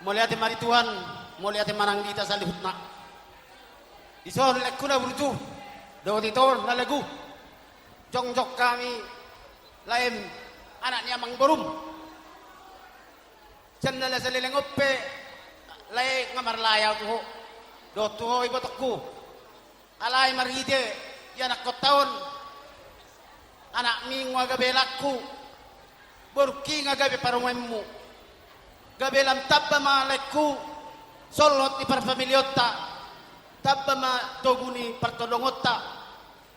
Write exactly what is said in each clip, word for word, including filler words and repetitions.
Mauliate ma di Tuhan, mauliate ma nang di hita saluhutna. Dison laengku na burju dohot ito na lagu. Jongjong hami laem, anak ni amangborum. Sian na saleleng on pe lae nga marlae ahu tu ho dohot tu ho ibotongku. Alai marhite ianakkonta on, anakmi nga gabe helangku, borungki nga gabe parumaenmu. Gabe lam tamba ma laengku solhot ni parfamilionta, tamba ma togu ni partondongonta.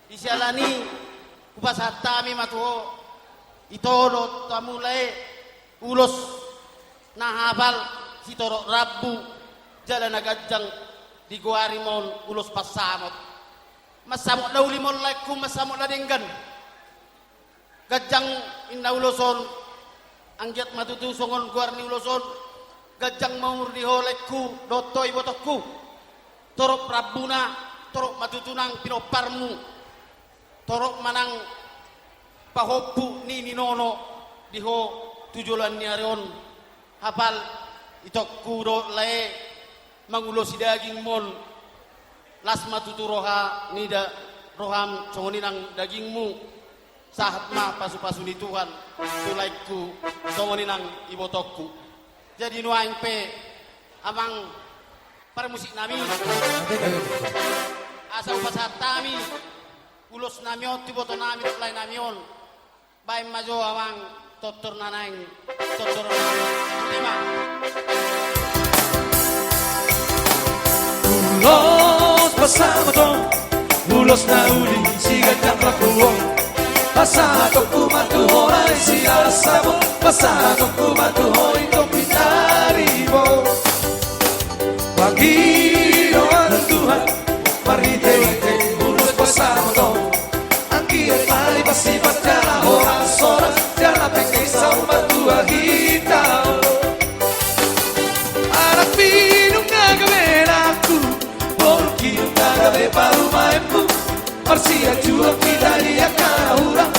Di siala ni i hupasahat hami ma tu ho, ito dohot hamu lae, ulos na hapal sitorop rambu jala na ganjang digoari ma on ulos pansamot. Mansamot na uli ma on laengku, mansamot na denggan. Ganjang inna ulos on, anggiat ma tutu songon goar ni ulos on, ganjang ma umur di ho laengku dohot ho ibotongku. Torop rambuna, torop ma tutu nang pinomparmu. Torop ma nang pahompu ni ninono di ho tu joloan ni ari on. Hapal itongku dohot lae, mangulosi daging ma on. Las ma tutu roha ni da-, roham songon i nang dagingmu. Sahat ma pasupasu ni Tuhan tu laengku songon i nang ibotongku. Jadi nuaeng pe amang parmusiknami, asa hupasahat hami ulosnami on tu ibotonami dohot laenami on. Baen ma jo amang tortor na naeng, tortor na naeng. Ima. Ulos pansamot on, ulos na uli siganjang rambu on. Pasahatonku ma tu ho lae, siala saput. Pasahatonku ma tu ho, ito pinaribot. Pangidoan Tuhan, marhitehite ulos pansamot on. Anggiat ma diparsifat jala horas-horas, jala penggeng saur matua hita. Anakmi nunga gabe helangku, borungki nunga gabe parumaenmu. Marsianjuan hita di angka na hurang,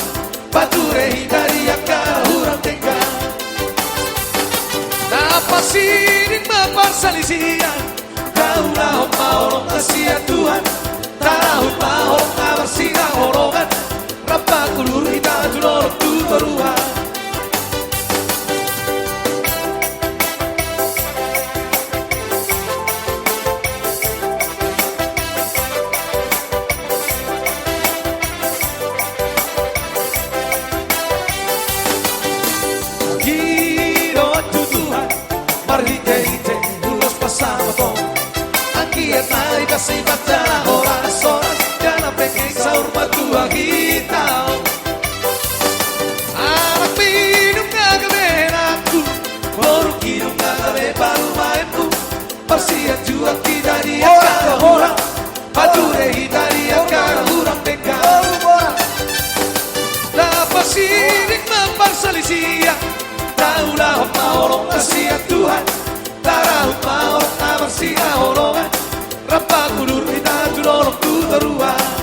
pature hita di angka na hurang denggan. Na pasiding ma parsalisian, taulahon ma holong na sian Tuhan. Tarahut ma holong na marsihaholongan, rap pangudur hita tu dolok tu toruan. Pangidoan tu Tuhan, marhitehite ulos pansamot on. Anggiat ma diparsifat jala horas-horas, jala penggeng saur matua hita. Anakmi nunga gabe helangku, borungki nunga gabe parumaenmu. Marsianjuan hita di angka na hurang, pature hita di angka na hurang denggan. Na pasiding ma parsalisian, taulahon ma holong na sian Tuhan. Tarahut ma holong na marsihaholongan, rap pangudur hita tu dolok tu toruan.